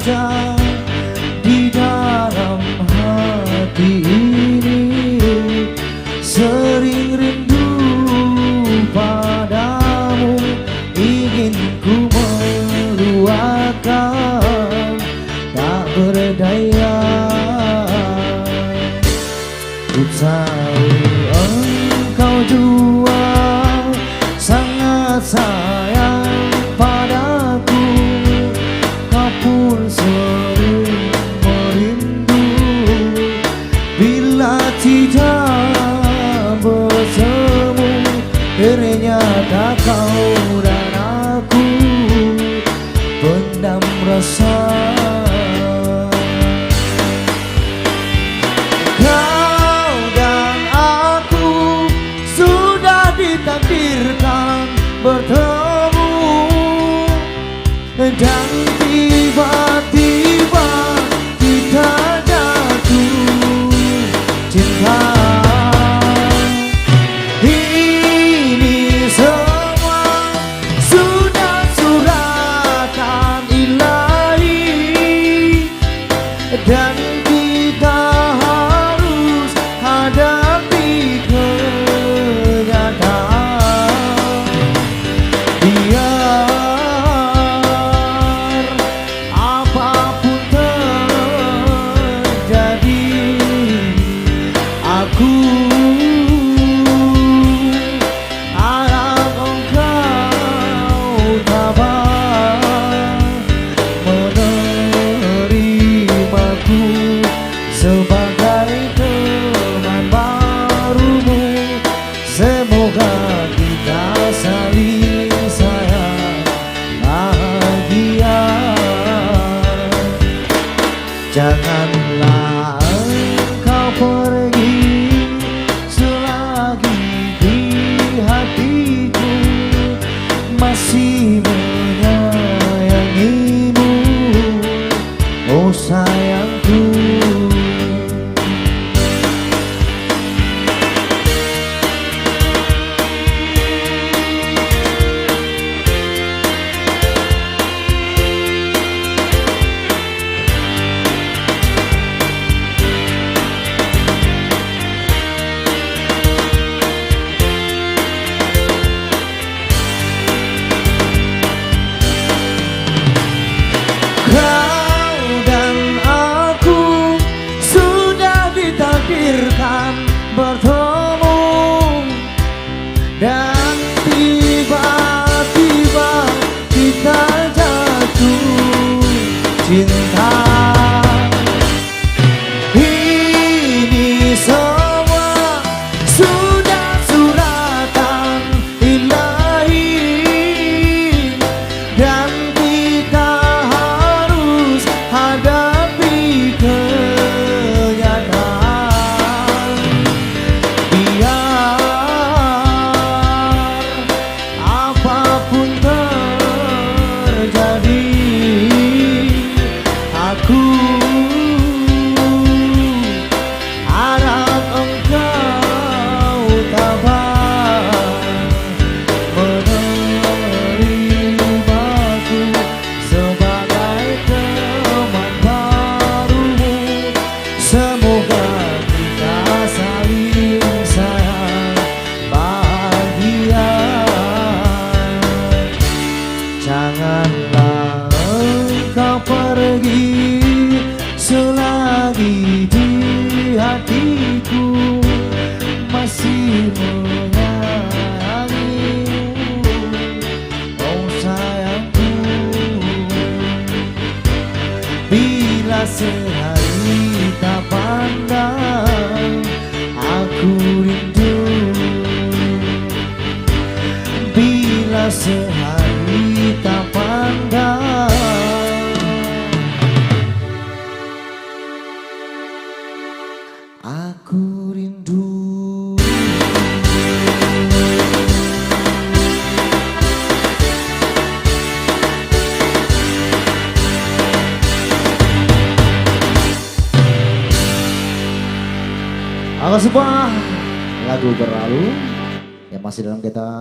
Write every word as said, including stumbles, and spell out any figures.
Di dalam hati ini sering rindu padamu, ingin ku meluahkan, tak berdaya. Ku tahu engkau jua sangat sayang padaku, kau pun sering merindu. Bila tidak bertemu, ternyata kau dan aku pendam rasa. Kau dan aku sudah ditakdirkan bertemu, dan tiba-tiba kita jatuh cinta. Ini semua sudah suratan ilahi, dan kita harus hadapi kenyataan. Biar apapun terjadi, aku harap engkau tabah menerimaku sebagai teman barumu. Semoga kita saling sayang, bahagia. Janganlah engkau pergi selagi di hatiku masih menyayangimu, oh sayangku. Kau dan aku sudah ditakdirkan bertemu, dan tiba-tiba kita jatuh cinta. Ini semua sudah suratan ilahi, dan kita harus hadapi kenyataan. Biar apapun terjadi, aku harap engkau tabah menerimaku sebagai teman barumu. Semoga kita saling sayang, bahagia. Janganlah engkau pergi selagi di hatiku masih menyayangimu, oh sayangku. Bila sehari tak pandang, aku rindu. Bila sehari tak pandang, aku rindu. Angka Sumpah, lagu Berlalu, yang masih dalam kita